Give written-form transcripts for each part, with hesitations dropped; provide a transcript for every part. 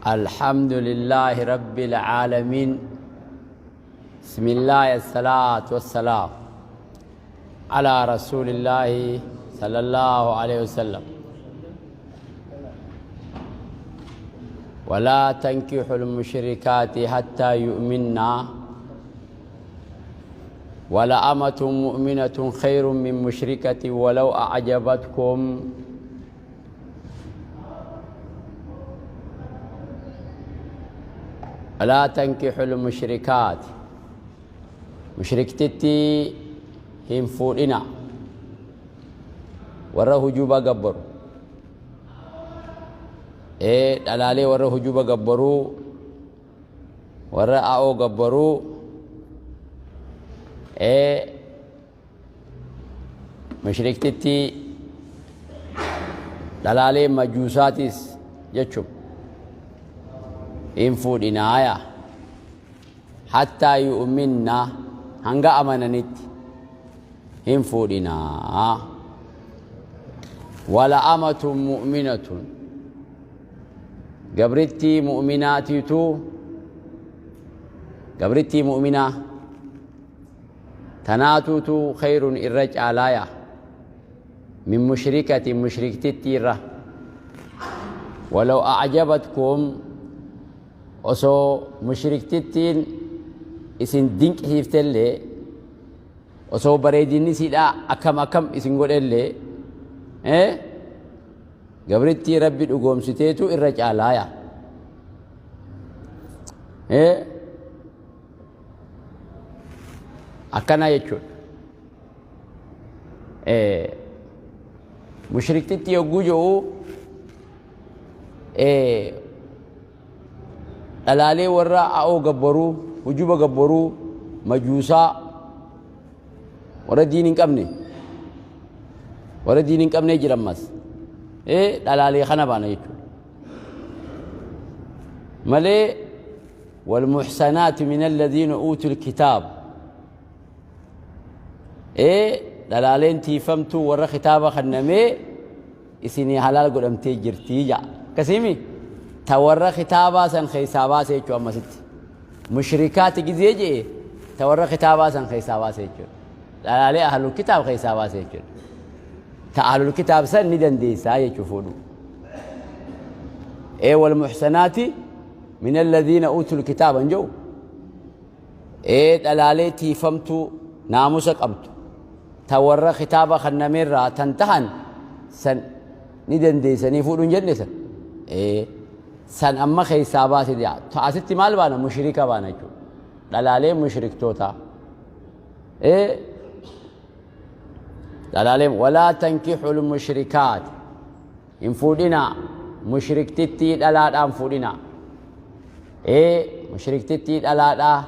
الحمد لله رب العالمين بسم الله الصلاة والسلام على رسول الله صلى الله عليه وسلم ولا تنكحوا المشركات حتى يؤمنا ولأمة مؤمنة خير من مشركة ولو أعجبتكم ولا تنكحوا المشركات مشركتتي هم فودنا warra hujuba gabbaru ee dhalaalee warra hujuba gabbaruu warra a'oo gabbaruu ee mushriktitti dhalaalee majuusaatis jechuun hin fuudhinaaya hattaa yu'minna hanga amananitti hin fuudhinaa. Wala amatun mu'minatun gabrittii mu'minaatiitu gabrittii mu'minaa tanaatuutu khayrun irra caalaaya min mushrikatin mushriktittii irra walaw a'jabatkum osoo mushriktittiin isin dinqisiiftellee osoo bareedinni isiidhaa akkam akkam isin godhellee gabrittii Rabbi dhugoomsiteetu irra caalaaya. Akkana jechuudha. Mushriktitti yogguu jedhu dhalaalee warra a'oo gabbaruu, hujuba gabbaruu, majuusaa, warra diin hin qabne, warra diin hin qabnee jira ammas. Dhalaalee kana baana jechuudha. Malee walmuxsanaati min alladhiina uutul kitaab. Dhalaaleen tiifamtuu warra kitaaba kannamee isinii halaal godhamtee jirtii ja'a. Akkasiimi ta warra kitaabaa san keessaa baase jechuu ammasitti. Mushrikaati gizee je'e ta warra kitaabaa san keessaa baase jechuudha. Dhalaalee ahlul kitaab keessaa baase jechuudha. Ta ahlul kitaab san ni dandeessaa jechuu fuudhu. Ee wal muhsanaati min alladhiina utul kitaaba hin jedhu. Ee dhalaalee tiifamtuu naamusa qabdu ta warra kitaaba kannameerraa tan tahan san ni dandeessanii fuudhu hin jenne san. Ee san amma keessaa baase jaa. Ta asitti maal baana mushrika baana jechuudha. Dhalaalee mushriktootaa. Ee dhalaalee walaa tankixul mushrikaat hin fuudhinaa mushriktittii dhalaadhaan fuudhinaa. Ee mushriktittii dhalaadhaa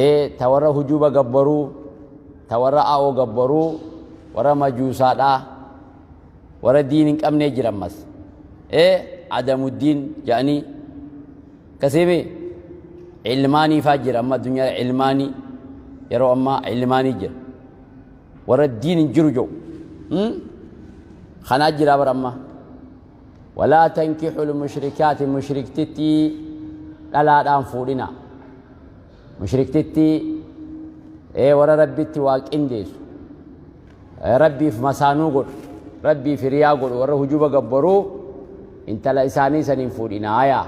ee ta warra hujuba gabbaruu ta warra a'oo gabbaruu warra majuusaadhaa warra diin hin qabnee jira ammas ee adamuddiin jedhanii kasiimi ilmaanii faa jira amma addunyaa ilmaanii yeroo ammaa ilmaanii jira warra diin hin jiru jedhu kanaa jira bara amma Walaa tankixul mushrikaati mushriktittii dhalaadhaan fuudhina. Mushriktittii ee warra Rabbitti waa qindeessu. Rabbiif masaanuu godhu. Rabbiif hiriyaa godhu warra hujuba gabbaruu intala isaanii saniin fuudhinaa yaa.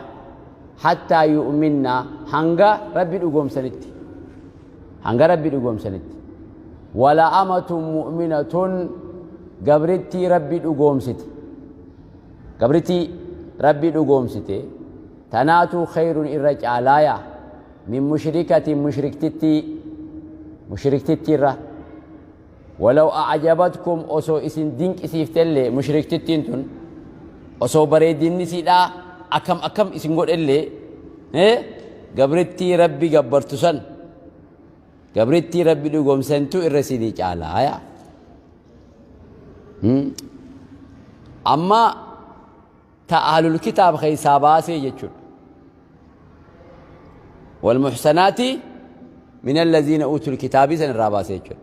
Hattaa yu'minna hanga Rabbi dhugoomsanitti. Hanga Rabbi dhugoomsanitti. Wala amatun mu'minatun gabrittii Rabbi dhugoomsite. Gabritii Rabbi dhugoomsite tanaatuu khayrun irra caalaaya min mushrikatin mushriktittii mushriktittiirra walaw a'jabatkum osoo isin dinqisiiftellee mushriktittiin tun osoo bareedinni isiidhaa akkam akkam isin godhellee gabrittii Rabbi gabbartu san gabrittii Rabbi dhugoomsantu irra isinii caalaaya. Amma ta ahlul kitaab keessaa baasee jechuudha. Walmuxsanaati min allaziina uutul kitaabii san irraa baasee jechuudha.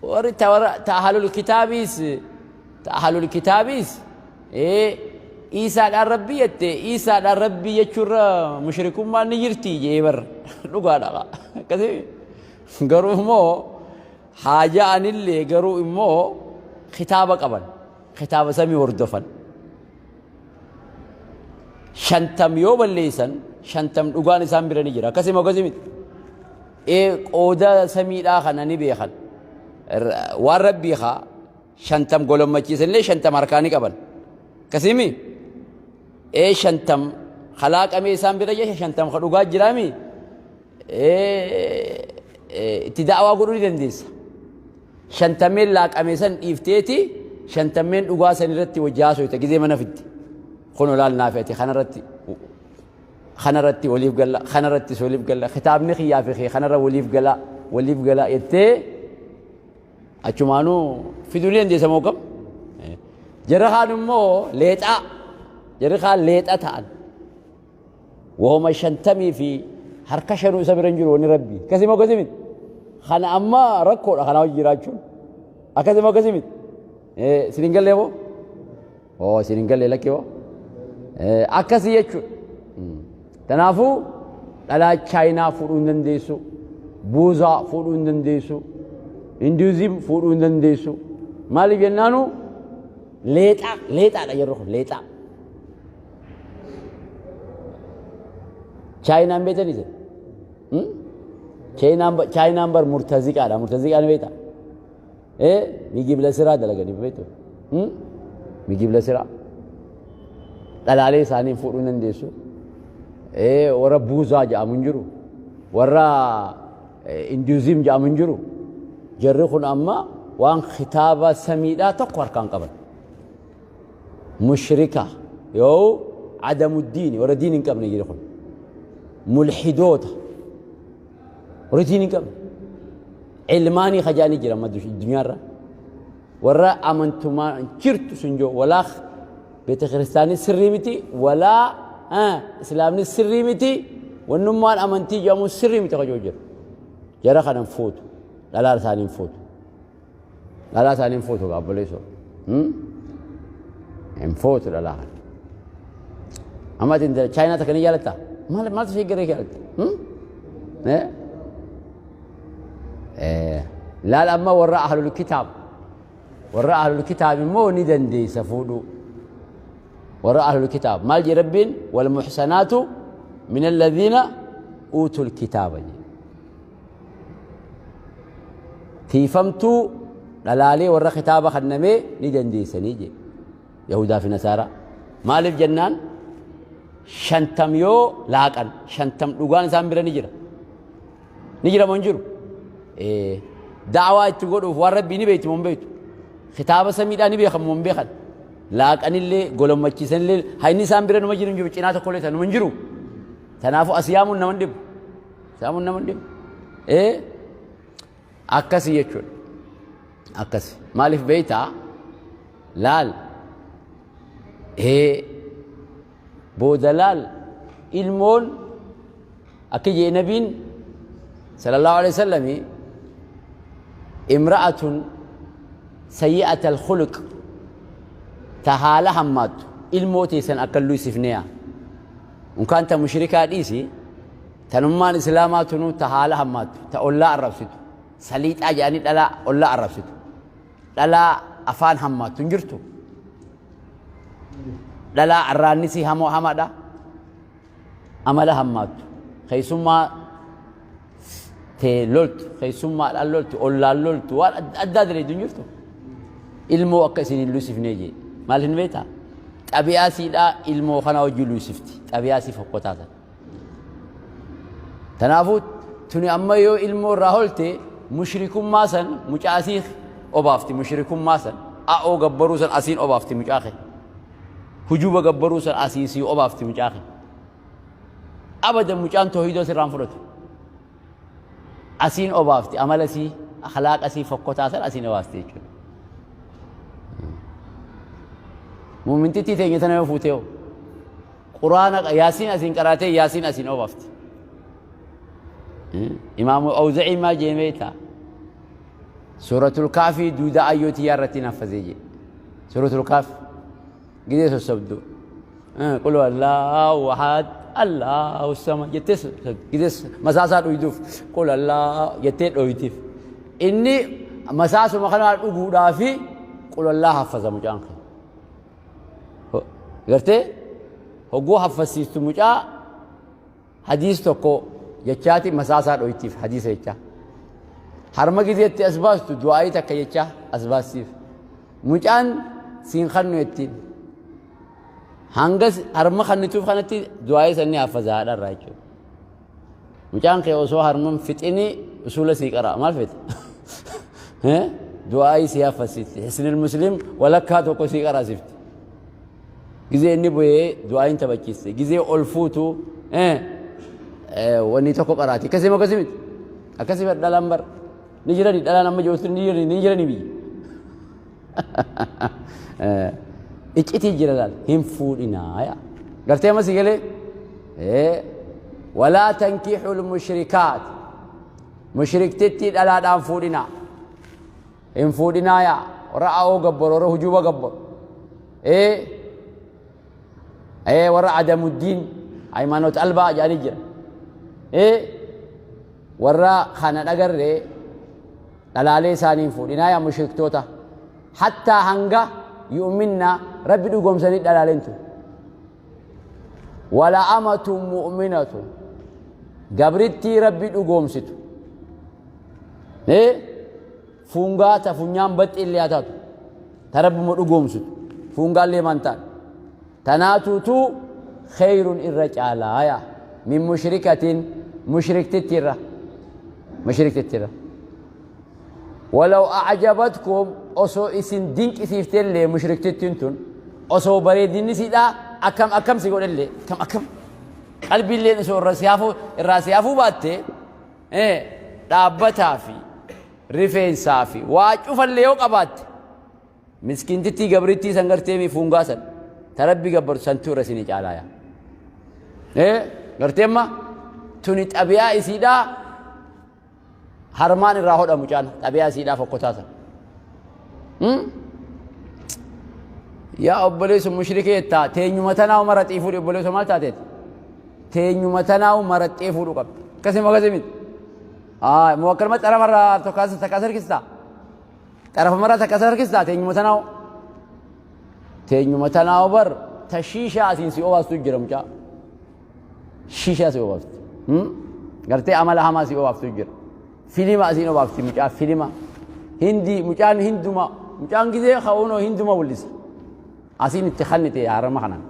Warri ta ahlul kitaabiis Ta ahlul kitaabiis Iisaadhaan Rabbii jette, Iisaadhaan Rabbii jechuurra mushrikummaan ni jirti jee bar, dhugaadha. Akkasii garuu immoo haa ja'anillee, garuu immoo kitaaba qaban, kitaaba samii hordofan. 50 yoo balleessan 50 dhugaan isaan bira ni jira. Akkasii moo akkasii miti? Qooda samiidhaa kana ni beekan. Waan Rabbii haa 50 golommachiisanillee 50 harkaa ni qaban. Akkasiimi? 50 kalaaqamee isaan bira jira, 50 ka dhugaa jiraami? Itti da'awaa godhuu ni dandeessa. Shantammeen laaqame san dhiifteeti shantammeen dhugaa san irratti wajji haasoyta gizee mana fidde. Kun olaal naafi ati kanarratti waliif galla, kanarrattis waliif galla, kitaabni kiyyaa fi kee kanarra waliif gala, waliif gala jettee achumaanuu fiduu ni dandeessa moo kam? Jarri kaan immoo leexaa, jarri kaan leexa ta'an. Wahuma 50 fi harka shanuu isa bira hin jiru wanni Rabbii. Akkasii moo akkasii miti? Kana amma rakkoodha kanaa hojii jiraachuun. Akkasii moo akkasii miti? Isin hin gallee moo? Oo, isin hin gallee lakkee moo? Akkasii jechuudha. Kanaafuu dhalaa Chaayinaa fuudhuu hin dandeessu. Buuzaa fuudhuu hin dandeessu. Hinduuzim fuudhuu hin dandeessu. Maaliif jennaanu leexaa, leexaadha yeroo kun leexaa. Chaayinaan beektan isin? Chaayinaan bar murtaziqaadha. Murtaziqaa ni beektaa? Migibla siraa dalaganii beektu? Migibla siraa. Dhalaalee isaanii fuudhuu hin dandeessu. Warra buuzaa jedhamu hin jiru. Warra Hinduuzim jedhamu hin jiru. Jarri kun amma waan kitaaba samiidhaa tokko harkaan qaban. Mushrika yoo adamu diini, warra diin hin qabne jira kun, mulhidoota, warra diin hin qabne, ilmaanii kajaanii jira amma addunyaarra, warra amantumaa jirtu sun joo, walaa beeta kiristaanii sirrii miti, walaa islaamni sirrii miti, wannummaan amantii jedhamu sirrii miti kajoo jiru. Jara kana hin fuutu, dhalaa isaanii hin fuutu. Dhalaa isaanii hin fuutu obboleessoo. Hin fuutu dhalaa kana. Amma ati intala Chaayinaa takka ni jaalattaa? Maal maaltu ishee garee jaalatta? Laal amma warra ahlul kitaab, warra ahlul kitaab immoo ni dandeessa fuudhuu. Warra ahlul kitaab maal jedhe Rabbiin? Wal muhsanaatu min alladhiina uutul kitaaba jedhe. Tiifamtuu dhalaalee warra kitaaba kannamee ni dandeessanii jedhe. Yahudaa fi Nasaaraa. Maaliif jennaan 50 yoo laaqan 50 dhugaan isaan bira ni jira. Ni jira moo hin jiru? Da'awaa itti godhuuf waan Rabbii ni beekti moo hin beektu? Kitaaba samiidhaa ni beekan moo hin beekan? Laaqanillee golommachiisanillee hayni isaan bira numa jiru hin jiru, cinaa tokkollee tanuma hin jiru. Kanaafuu as yaamuun nama hin dhibu. Saamuun nama hin dhibu. Akkasi jechuudha. Akkasi. Maaliif beektaa? Laal. Booda laal ilmoon akka jee nabiin sallallahu alaihi wasallami, imra'atun sayyi'at al-khuluq, ta haala hammaattu ilmoo teessan akka hin luysifneya. Unkaan ta mushrikaa dhiisi, tanummaan islaamaa tunuu ta haala hammaattu, ta ollaa arrabsitu, saliixaa jedhanii dhalaa ollaa arrabsitu, dhalaa afaan hammaattu hin jirtu. Dhalaa arraannisii hamoo hamaadha, amala hammaattu, keessummaa tee loltu, keessummaadhaan loltu, ollaan loltu, waan adda addaa daleedu hin jirtu. Ilmoo akka isin hin luysifnee jee. Maal hin beektaa? Xabi'aa siidhaa ilmoo kana hojii luysifti. Xabi'aa sii fokkotaa sana. Kanaafuu tuni amma yoo ilmoo irraa holte mushrikummaa san mucaa asii obaafti, mushrikummaa san a'oo gabbaruu san asiin obaafti mucaa kee. Hujuba gabbaruu san asiin sii obaafti mucaa kee. Abadan mucaan toohidoo sirraan fudhatu. Asiin obaafti amala sii, akhlaaqa sii fokkotaa san asiin obaafti jechuudha. Muumintittii teenya tana yoo fuutee hoo? Quraana Yaasiin asiin qaraatee Yaasiin asiin obaafti. Imaamu Awza'ii maal jee beektaa? Suuratul Kaafii duudaa ayyootii irratti naffazee jee. Suuratul Kaaf gizee sossobdu. Qul huwallaahu ahad Allahu samad jettee gizee masaasaa dhuyduuf qul Allah jettee dhoytiif. Inni masaasuma kanaa dhuguudhaafi qul Allah haffaza mucaan kee. Gartee hogguu haffasiistu mucaa hadiis tokko jechaati masaasaa dhoytiif hadiisa jechaa. Harma gizeetti as baastu du'aayii takka jechaa as baastiif. Mucaan siin kannu jettiin. Hanga harma kannituuf kanatti du'aayii sanni haffaza haadharraa jechuudha. Mucaan kee osoo harman fixini usuula sii qara'a maal feete? Du'aayii sii haffasiisti. Hisnil muslim walakkaa tokko sii qaraasifti. Gizee inni bu'ee du'aayiin taphachiiste. Gizee ol fuutu wanni tokko qaraati. Akkasii moo akkasii miti? Akkasii bar dhalaan bar. Ni jirani dhalaan amma jirtu ni jirani ni jirani biyya. Iccitii jira laal hin fuudhinaa yaa. Gartee amma si galee? Walaa tankixul mushrikaat. Mushriktittii dhalaadhaan fuudhinaa. Hin fuudhinaa yaa. Warra a'oo gabbaru warra hujuuba gabbaru. Warra adamuddiin hayimaanoot albaa jedhanii jira. Warra kana dhagarree dhalaalee isaanii hin fuudhinaa yaa mushriktoota. Hattaa hanga yu'minna rabbi dhugoomsanii dhalaaleen tun. Wala amatu mu'minatu gabrittii rabbi dhugoomsitu. Fuungaa ta funyaan baxxi illee haa taatu. Ta rabbuma dhugoomsitu. Fuungaa illee maan ta'an. Tanaatuutu khayrun irra caalaa yaa. Min mushrikatin mushriktitti irra. Mushriktitti irra. Walaw a'jabatkum osoo isin dinqisiiftellee mushriktittiin tun osoo bareedinni siidhaa akkam akkam si godhellee akkam akkam qalbiilleen osoo irra si hafuu irraa si hafuu baatte dhaabbataa fi rifeensaa fi waa cufallee yoo qabaatte miskiintittii gabrittii san gartee mi fuungaa san ta rabbi gabbartu santuu irra isinii caalaa yaa. Gartee amma tuni xabi'aa isiidhaa harmaan irraa hodha mucaan xabi'aa isiidhaa fokkotaa san. Yaa obboleessu mushrikee jettaa teenyuma tanaa maraxii fuudhi obboleessu maal taateeti? Teenyuma tanaa maraxxee fuudhu qabda. Akkasii moo akkasii miti? Moo akkanuma xarafarraa tokko takka as harkistaa? Xarafamarraa takka as harkistaa teenyuma tanaa? Teenyuma tanaa bar ta shiishaa asiin si obaastu jira mucaa. Shiishaa si obaafti. Gartee amala hamaa si obaaftu jira. Filima asiin obaafti mucaa filima. Hindii mucaan hinduma mucaan gizee ka'uunoo hinduma wullisa. Asiin itti kannite harama kanaan.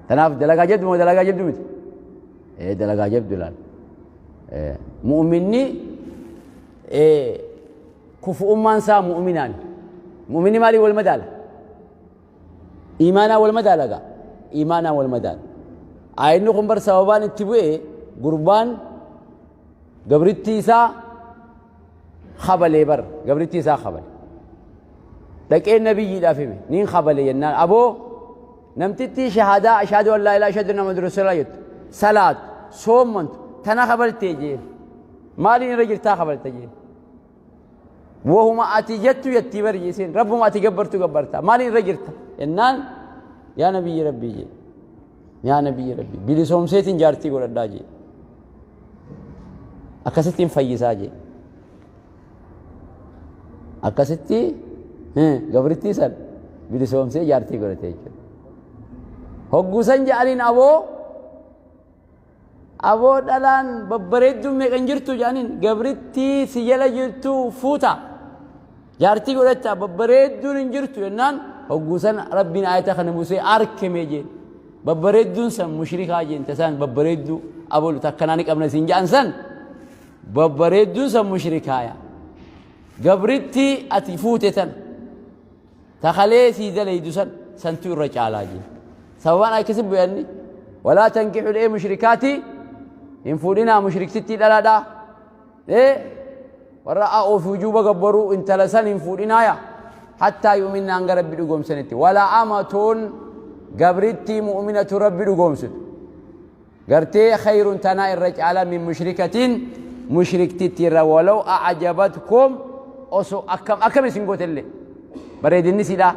Tanaaf dalagaa jabdu moo dalagaa jabdu miti? Ee dalagaa jabdu laal. Mu'minni kufu'ummaan isaa mu'minaan. Mu'minni maaliin wal madaala? Iimaanaan wal madaala gaa. Iimaanaan wal madaala. Aayinni kun bar sababaan itti bu'e gurbaan gabrittii isaa kabalee bar gabrittii isaa kabale. Dhaqee nabiyyiidhaaf hime niin kabale jennaan aboo namtittii shahaadaa ashaadu an laa ilaaha ashhadu anna muhammadan rasuulullah jettu salaatu soommantu tana kabaltee jeen maaliin irra jirtaa kabalte jeen. Wahuma ati jettu jettii bari isiin rabbuma ati gabbartu gabbarta maaliin irra jirta jennaan yaa nabiyyi rabbii jee yaa nabiyyi rabbii bilisoomseetiin jaartii godhadhaa jee akkasittiin fayyisaa jee akkasitti gabrittii san bilisoomsee jaartii godhate jechuudha. Hogguu san ja'aniin aboo Aboo dhalaan babbareedduun meeqa hin jirtu jedhaniin gabrittii si jala jirtu fuuta. Jaartii godhatta babbareedduun hin jirtu jennaan hogguu san rabbiin aayata kana buusee arkeme jeen. Babbareedduun san mushrikaa jeen tasaan babbareedduu abolu takkanaa ni qabna siin jedhan san babbareedduun san mushrikaaya. Gabrittii ati fuute tan Ta kalee sii dalaydu san santu irra caalaa jee. Sababaan akkasi bu'anni walaa tankixu ee mushrikaati hin fuudhinaa mushriktittii dhalaadhaa. Ee warra a'oo fi wujuuba gabbaruu intala san hin fuudhinaaya. Hattaa yu'minna hanga rabbi dhugoomsanitti. Wala amatuun gabrittii mu'minatu rabbi dhugoomsitu. Gartee khayrun tanaa irra caalaa min mushrikatin mushriktittii irra walaw a'jabatkum osoo akkam akkam isin gootellee. Bareedinni sidhaa.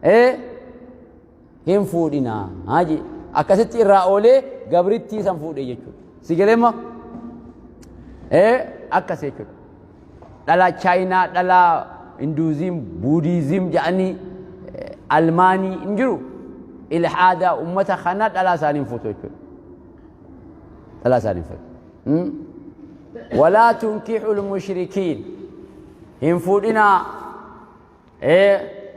Ee hin fuudhinaa haji. Akkasitti irraa oolee gabrittii san fuudhe jechuudha. Si galee moo? Ee akkas jechuudha. Dhalaa Chaayinaa, dhalaa Hinduuzim, Buudiizim jedhanii Almaanii hin jiru. Ilhaada ummata kana dhalaa isaanii hin fuutu jechuudha. Dhalaa isaanii hin fuutu. Walaa tunkixul mushrikiin hin fuudhinaa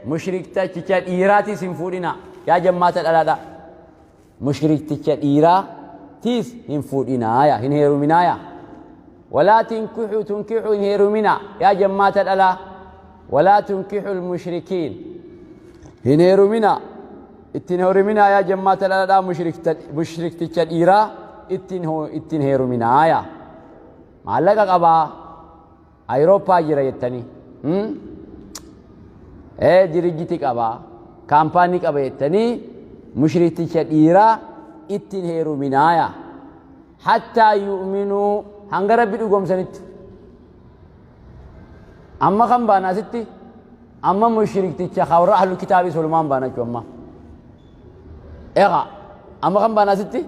mushrikticha dhiiraatiis hin fuudhinaa yaa jammaata dhalaadha. Mushrikticha dhiiraatiis hin fuudhinaa yaa hin heeruminaa yaa. Walaa tunkixu tunkixu hin heeruminaa yaa jammaata dhalaa. Walaa tunkixul mushrikiin hin heeruminaa ittiin heeruminaa yaa jammaata dhalaadhaa mushrikticha dhiiraa ittiin heeruminaa yaa. Maallaqa qabaa Awurooppaa jira jettanii. Dirijjiti qabaa kaampaanii qaba jettanii mushrikticha dhiiraa ittiin heeruminaa yaa. Hattaa yu'minuu hanga rabbi dhugoomsanitti. Amma kan baana asitti amma mushrikticha warra ahlu kitaabii solumaan baana jechuudha amma. Egaa amma kan baana asitti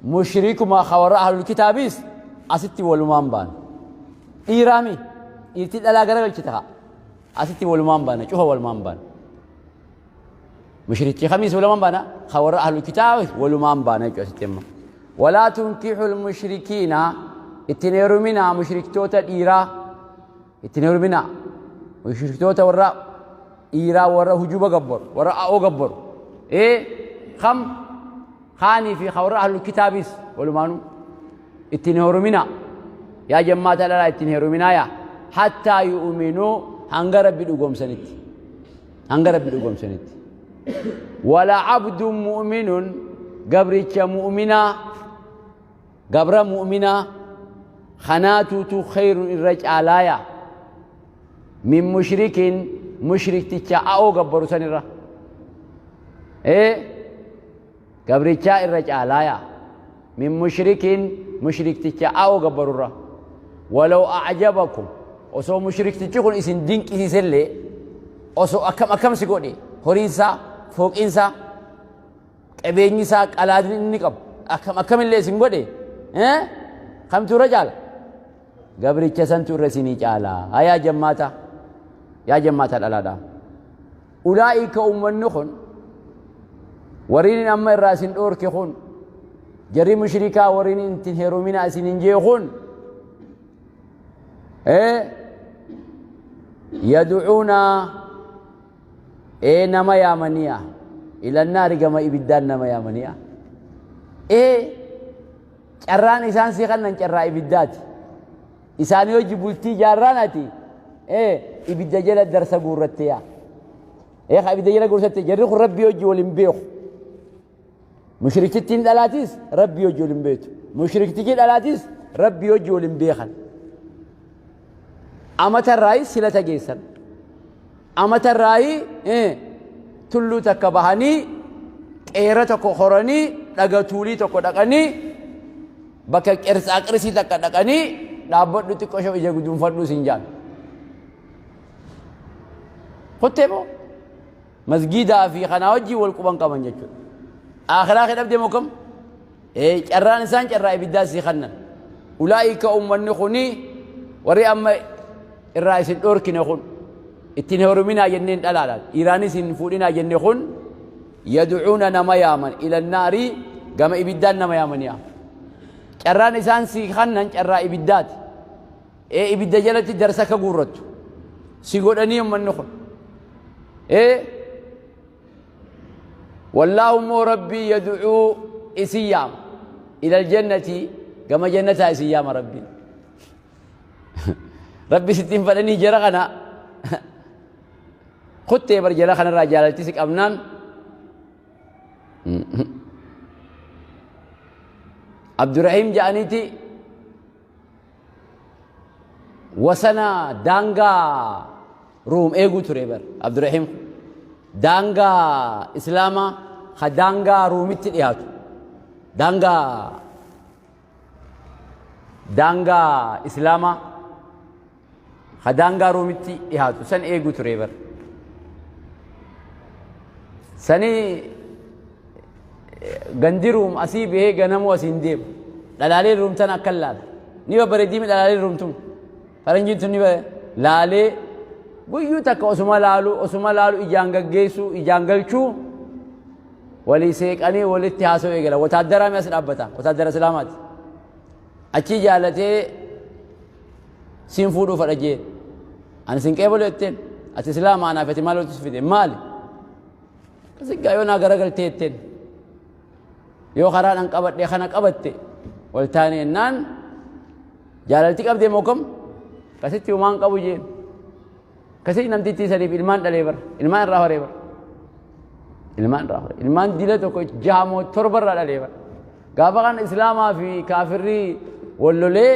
mushrikuma warra ahlul kitaabiis asitti walumaan baana. Dhiiraami dhiirti dhalaa garagalchite haa asitti walumaan baana cufa walumaan baana. Mushrikti kamiis walumaan baana warra ahlul kitaabii walumaan baana jechuudha asitti amma. Walaa tunkixul mushrikiina ittiin heeruminaa mushriktoota dhiiraa ittiin heeruminaa mushriktoota warra dhiiraa warra hujuba gabbaru warra a'oo gabbaru kam kaanii fi warra ahlul kitaabiis walumaanuu ittiin heeruminaa yaa jammaata dhalaa ittiin heeruminaa yaa hattaa yu'uminuu hanga rabbi dhugoomsanitti hanga rabbi dhugoomsanitti. Wala abdun mu'minun gabricha mu'minaa gabra mu'minaa kanaatuutu khayrun irra caalaaya min mushrikin mushrikticha a'oo gabbaru sanirra gabrichaa irra caalaaya min mushrikin mushrikticha a'oo gabbarurra walaw a'jabakum osoo mushriktichi kun isin dinqisiisellee osoo akkam akkam si godhe horiinsaa fooqiinsaa qabeenyi isaa qalaadni inni qabu akkam akkamillee isin godhe kamtu irra caala gabricha santu irra isinii caala yaa jammaata yaa jammaata dhalaadha ulaa'ika ummanni kun warriin amma irraa isin dhoorke kun jarri mushrikaa warriin ittiin heerumina isin hin jee kun yad'uuna nama yaamaniya ilannaari gama ibiddaan nama yaamaniya carraan isaan si kannan carraa ibiddaati isaanii hojii bultii jaarraan ati ibidda jala darsa guurratte yaa ibidda jala guurratte jarri kun rabbii hojii waliin beeku mushrikittiin dhalaatiis rabbii hojii waliin beektu mushriktichi dhalaatiis rabbii hojii waliin beekan amatarraayi silata geessan amatarraayi tulluu takka bahanii qeera tokko horanii dhaga tuulii tokko dhaqanii bakka qirtsaa qirsii takka dhaqanii dhaabbadhu xiqqoo ija guduunfadhu siin jaan. Kottee moo masgiidaa fi kanaa wajjin wal quban qaban jechuudha. Akhiraa kee dhabdee moo kam? Carraan isaan carraa ibiddaa sii kannan. Ulaa'ika ummanni kuni warri amma irraa isin dhorkine kun ittiin heeruminaa jenneen dhalaadhaan dhiiraanis hin fuudhinaa jenne kun yad'uuna nama yaaman ila naarii gama ibiddaan nama yaamaniya. Carraan isaan sii kannan carraa ibiddaati. Ibidda jalatti darsa akka guurrattu si godhanii ummanni kun. Wallaahu immoo rabbii yad'uu isin yaama ila aljannati gama jannataa isin yaama rabbiin. Rabbi sittiin fadhanii jara kana kuttee bar jara kanarraa jaalalti si qabnaan Abdurrahim ja'aniiti wasana daangaa Ruum eeguu ture bar Abdurrahim daangaa Islaamaa ka daangaa Ruumitti dhiyaatu daangaa daangaa Islaamaa Ka daangaa Ruumitti dhihaatu san eegu ture bar. Sani gandi Ruum asii bahee ganamuu asiin deemu. Dhalaalee Ruum tan akkan laala. Ni babbareeddii mi dhalaalee Ruum tun. Faranjiin tun ni laalee guyyuu takka osuma laalu osuma laalu ijaan gaggeessuu ijaan galchuu walii seeqanii walitti haasa'uu eegala. Wataaddaraa mi as dhaabbata. Wataaddara Islaamaati. Achii jaalatee siin fuudhuu fadha jeen. Ani sin qeebalu jetteen. Ati Islaama anaaf ati maal walitti si fide maali? Akkasi gaa yoo naa garagaltee jetteen. Yoo karaa dhan qabadhe kana qabatte wal taane jennaan jaalalti qabdee moo kam? Akkasitti humaan qabu jeen. Akkasitti namtittii saniif ilmaan dhalee bara. Ilmaan irraa horee bara. Ilmaan irraa horee. Ilmaan dila tokko jaha moo torba irraa dhalee bara. Gaafa kan Islaamaa fi kaafirri wal lolee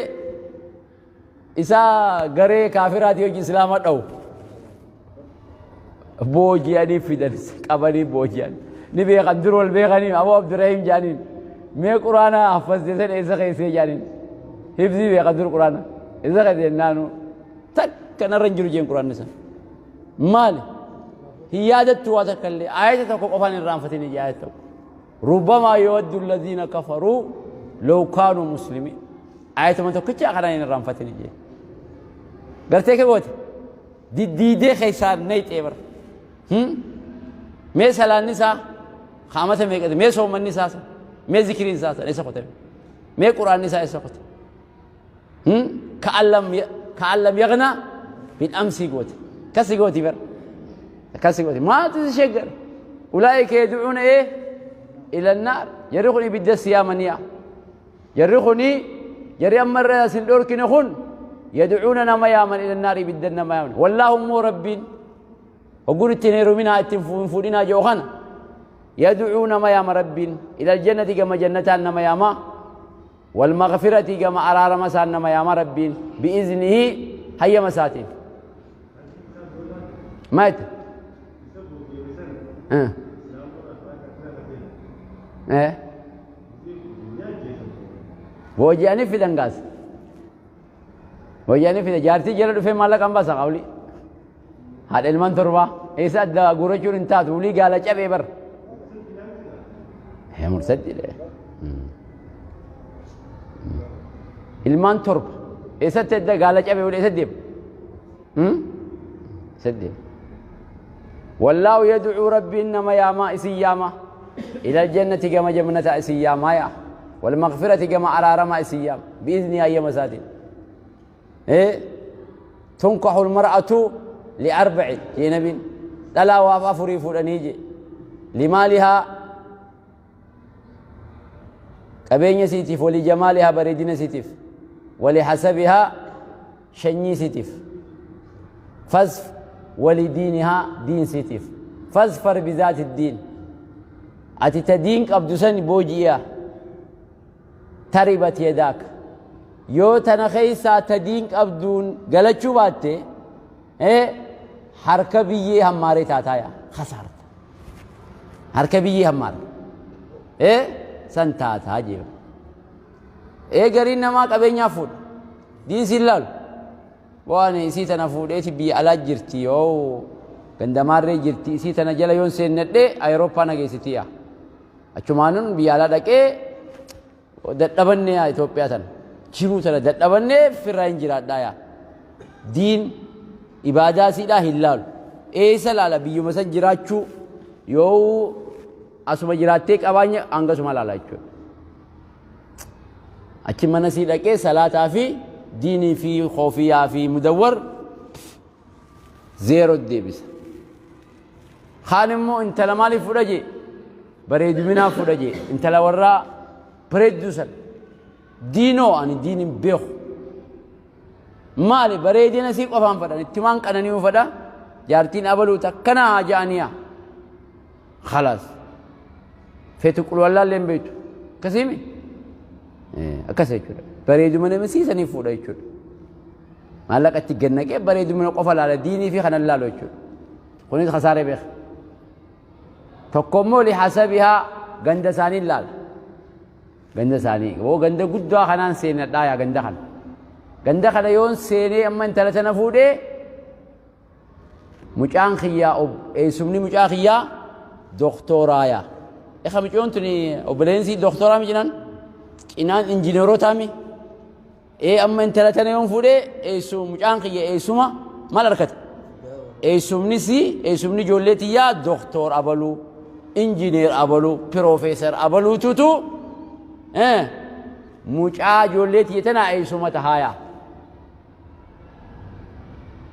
isaa garee kaafiraatii hojii Islaama dha'u. Booji'anii fidan qabanii booji'an. Ni beekan dur wal beekanii Abuu Abdurrahim jedhaniin. Mee quraana haffazte san eessa keessee jedhaniin. Hifzii beekan dur quraana. Eessa keessee jennaanu takka narra hin jiru jeen quraanni san. Maali? Hin yaadattu waa takka illee ayata tokko qofaan hin irraanfatin ijaa ayata tokko. Rubbamaa yawaddu alladhiina kafaruu law kaanuu muslimiin. Ayatuma tokkicha kanaan hin irraanfatin jee. Gartee kee goote diddiidee keessaa nayxee bara. Mee salaanni isaa kaamata meeqate mee soommanni isaa mee zikiriin isaa san eessa kotame mee quraanni isaa eessa kote. Ka'an lam yagna bil amsii goote. Kasi gooti bara. Akkasi godhe. Maaltu si sheggara? Ulaa'ika yad'uuna ee ila naar. Jarri kun ibidda si yaamaniya. Jarri kuni jarri amma irra sin dhorkine kun yad'uuna nama yaaman ila naar ibidda nama yaaman. Wallaahu immoo Rabbiin hogguun ittiin heeruminaa ittiin hin fuudhinaa jedhu kana yad'uu nama yaama Rabbiin ila aljannati gama jannataan nama yaama wal maghfirati gama araarama isaan nama yaama Rabbiin bi'iznihi hayyama isaatiin. Maal jette? Eh. Booji'anii fidan gaas. Booji'anii fidan jaartii jala dhufee maallaqa hin baasa qawli. Haadha ilmaan torbaa eessa adda guurachuun hin taatu ulii gaala cabee bar. Murtaddi Ilmaan torba eessatti adda gaala cabee ulee eessatti deema? Eessatti deema? Wallaahu yad'uu rabbiin nama yaamaa isin yaamaa ila aljannati gama jannata isin yaamaa yaa wal maghfirati gama araaramaa isin yaama bi'izni hayyama isaatiin. Tunkahu almar'atu liarba'in jee nabiin dhalaa waaf afurii fuudhanii jee limaalihaa qabeenya isiitiif walii jamaalihaa bareedina isiitiif walii hasabihaa shanyii isiitiif fasf walii diinihaa diin isiitiif fasfar bizaati diin ati ta diin qabdu san booji'iya taribat yadaak yoo tana keessaa ta diin qabduun galachuu baatte harka biyyee hammaaree taataa yaa kasaarta harka biyyee hammaara san taataa jee gariin namaa qabeenyaa fuudha diin siin laalu waan isii tana fuudheeti biyya alaa jirti yoo gandamaarree jirti isii tana jala yoon seennadhee Awurooppaa na geessiti yaa achumaanun biyya alaa dhaqee dadhabannee yaa Itoophiyaa tana jiruu tana dadhabannee firraa hin jiraadhaa yaa diin ibaadaa siidhaa hin laalu eessa laala biyyuma san jiraachuu yoo asuma jiraattee qabaanya hangasuma laala jechuudha. Achi mana sii dhaqee salaataa fi diinii fi koofiyaa fi mudawwar zeeroo deebisa. Kaan immoo intala maaliif fudha jee bareeduminaaf fudha jee intala warraa bareedduu san diinoo ani diin hin beeku maali bareedina sii qofaan fadhan ittumaan qanani'uu fadha jaartiin abaluu takkana haa ja'aniya khalaas feetu qulwallaallee hin beektu akkasiimi akkas jechuudha bareeduma nama siisanii fuudha jechuudha maallaqa itti gannaqee bareedumina qofa laala diinii fi kanan laalu jechuudha kunis kasaaree beeka tokko immoo lihasabihaa ganda isaanii laala ganda isaanii oo ganda guddaa kanaan seenadhaa yaa ganda kana Ganda kana yoon seenee amma intala tana fuudhee mucaan kiyyaa eessumni mucaa kiyyaa doktooraaya. Eka mucoon tuni obboleensii doktooraa mi cinaan? Cinaan injineerotaa mi? Ee amma intala tana yoon fuudhee eessu mucaan kiyya eessuma maal argata? Eessumni si eessumni ijoollee tiyyaa doktoor abaluu, injineer abaluu, piroofeesar abaluututu mucaa ijoollee tiyya tanaa eessuma tahaaya.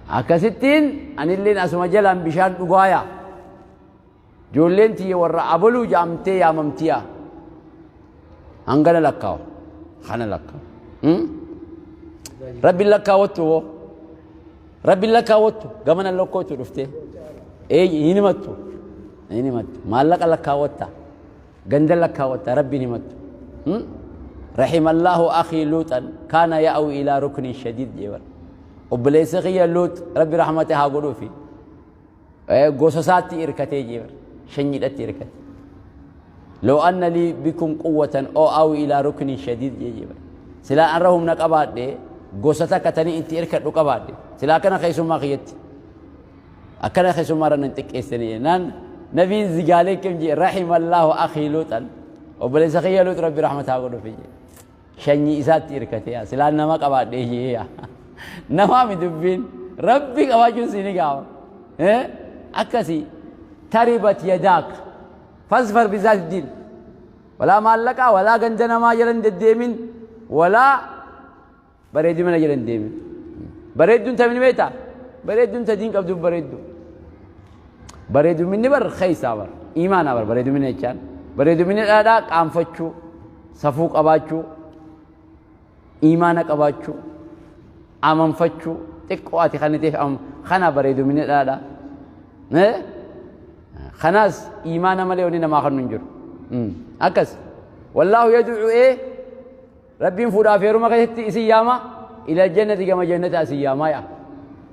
Akkasittiin anilleen asuma jalaan bishaan dhugaaya. Ijoolleen tiyya warra abaluu jaamtee yaamamtiya. Hangana lakkaawa. Kana lakkaawa. Rabbi lakkaawattu hoo. Rabbi lakkaawattu gamana lakkootu dhuftee. Ee hin himattu. Hin himattu. Maallaqa lakkaawatta. Ganda lakkaawatta rabbi hin himattu. Rahimallahu akhii Luuxan kaana ya'u ilaa ruknin shadiid jeebar. Obboleessa kiyya Luux rabbi rahmata haa godhuufi. Gosa isaatti irkatee jeebar. Shanyiidhatti irkate. Loo anna lii bikum quwwatan oo awi ilaa ruknin shadiid jeebar. Silaa anra humna qabaadhe gosa takka tanii itti irkadhu qabaadhe. Silaa akkana keessummaa kiyyatti. Akkana keessummaa irra nan xiqqeessanii jennaan nabiin zigaalee kam jee rahimallahu akhii luuxan obboleessa kiyya luux rabbi rahmata haa godhuuf jee shanyii isaatti irkatee yaa silaa nama qabaadhee jee yaa namaa mi dubbiin rabbi qabaachuun siini gaama akkasii taribat yadaak fasfar bizaati diin walaa maallaqaa walaa ganda namaa jala hin deddeemin walaa Bareedduu mana jala hin deemin. Bareedduun tamini beektaa? Bareedduun ta diin qabduuf bareeddu. Bareeduminni bar keessaa bar. Imaanaa bar bareedumina jechaan. Bareeduminni dhadhaa qaanfachuu, safuu qabaachuu, imaana qabaachuu, amanfachuu, xiqqoo ati kan ta'eef kana bareeduminni dhadhaa. Kanaas imaana malee wanni namaa kan hin jiru. Akkas. Wallaahu yad'u ee Rabbiin fuudhaaf heeruma keessatti isin yaama ila jannati gama jannata isin yaama yaa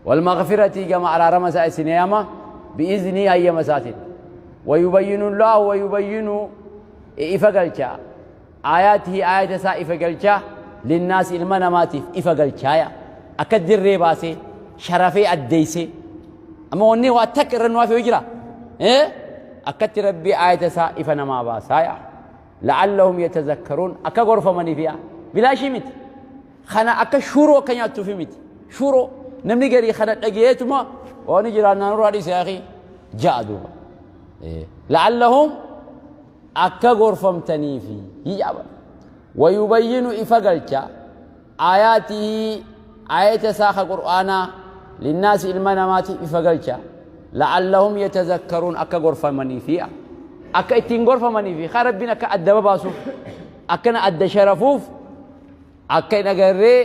wal maghfirati gama araarama isaa isin yaama bi'iznii hayyama isaatiin wayubayyinu llaahu wayubayyinu ifa galcha aayaatihi aayata isaa ifa galcha linnaasi ilma namaatiif ifa galchaa yaa akka dirree baasee sharafee addeessee amma wanni waa takka irra nu hafe jira akkatti rabbii aayata isaa ifa namaa baasaa yaa La'allahum yatazakkaruun akka gorfamaniif yaa bilaashii miti. Kana akka shuroo akka nyaattuufi miti. Shuroo namni garii kana dhageetuma waan jiraannaan nurraa dhiise akii ja'a duuba. La'allahum akka gorfamtaniifi hijaaba. Wayubayyinu ifa galcha aayaatihi aayata isaa ka qur'aanaa linnaasi ilma namaatiif ifa galcha la'allahum yatazakkaruun akka gorfamaniifi akka ittiin gorfamaniifi ka rabbiin akka adda babaasuuf akkana adda sharafuuf akka hin agarree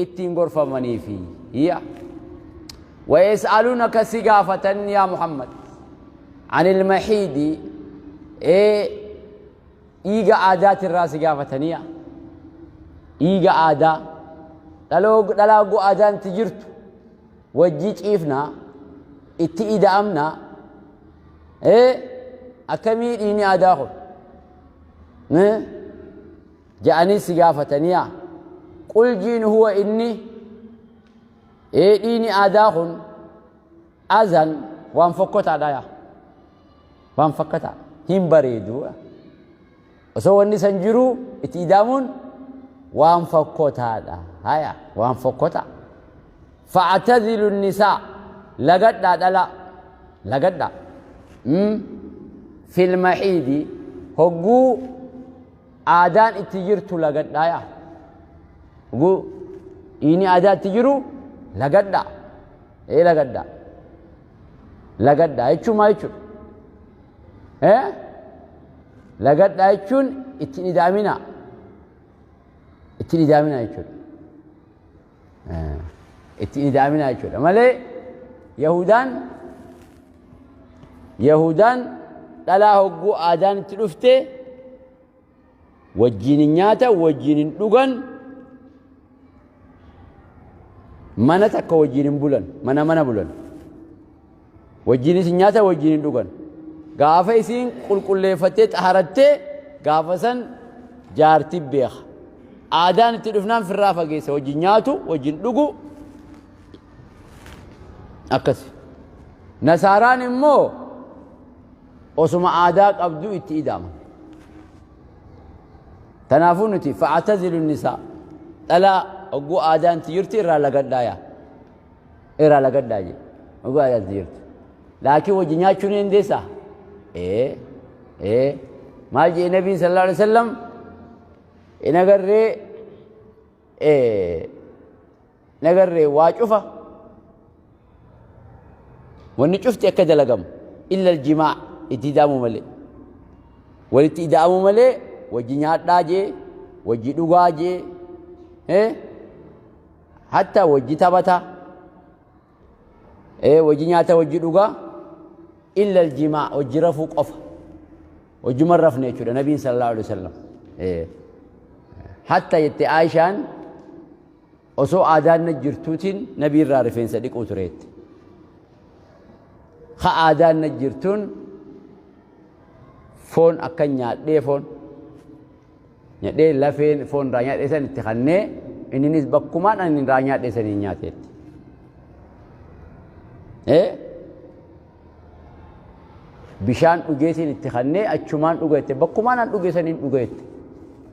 ittiin gorfamaniifi hiya ويسألونك سقافة يا محمد عن المحيد إيه Dhiiga aadaatirraa si gaafataniya. Dhiiga aadaa. Dhaloo dhalaa hogguu aadaan itti jirtu wajjii ciifna itti ida'amna. Ee akkamii dhiigni aadaa kun? Ja'anii si gaafataniya. Qul jiin huwa inni ee dhiigni aadaa kun azan waan fokkotaadha yaa. Waan fakkataa hin bareedu. Osoo wanni san jiru itti idaamuun waan fokkotaadha. Haya waan fokkotaa. Fa'atazilu nisaa lagadhaa dhala lagadhaa. Fil mahiidi hogguu aadaan itti jirtu lagadhaa yaa. Hogguu dhiini aadaa itti jiru lagadhaa. Ee lagadhaa. Lagadhaa jechuun maal jechuudha? Eh? Lagadhaa jechuun ittiin ida'aminaa. Ittiin ida'aminaa jechuudha. Ittiin ida'aminaa jechuudha. Malee Yahudaan Yahudaan dhalaa hogguu aadaan itti dhufte wajjiin hin nyaatan, wajjiin hin dhugan, mana takka wajjiin hin bulan, mana mana bulan. Wajjiinis hin nyaatan, wajjiin hin dhugan. Gaafa isiin qulqulleeffattee xaharattee gaafa san jaarti beeka. Aadaan itti dhufnaan firraa fageessa, wajjin nyaatu, wajjin dhugu, akkasi. Nasaaraan immoo osuma aadaa qabdu itti ida'ama. Tanaafuu nuti fa'atazilu nisaa, dhalaa hogguu aadaan itti jirti irraa lagadhaa, yaa irraa lagadhaa jedhe, hogguu aadaan itti jirti. Laakiin wajji nyaachuu ni dandeessaa? Ee, ee, maal jedhe Nabiin sallallahu alaihi wasallam? In agarree, in agarree, waa cufa, wanni cufti akka dalagamu illa aljimaa, itti ida'amuu malee, walitti ida'amuu malee, wajji nyaadhaa jee, wajji dhugaa jee, hatta wajji taphataa, wajji nyaata, wajji dhugaa, illa aljimaa, wajji rafuu qofa. Wajjuma rafne jechuudha Nabiin sallallahu alaihi wasallam. Hatta jette Aishaan, osoo aadaan na jirtuutiin Nabii irraa rifeensa dhiquu tureetti. Ka aadaan na jirtuun foon akka nyaadhee, foon nyaadhee, lafeen foon irraa nyaadhee san itti kannee, inninis bakkumaan ani irraa nyaadhee saniin nyaateetti. Bishaan dhugeetiin itti kannee achumaan dhuga jette, bakkumaan an dhuge saniin dhuga jette.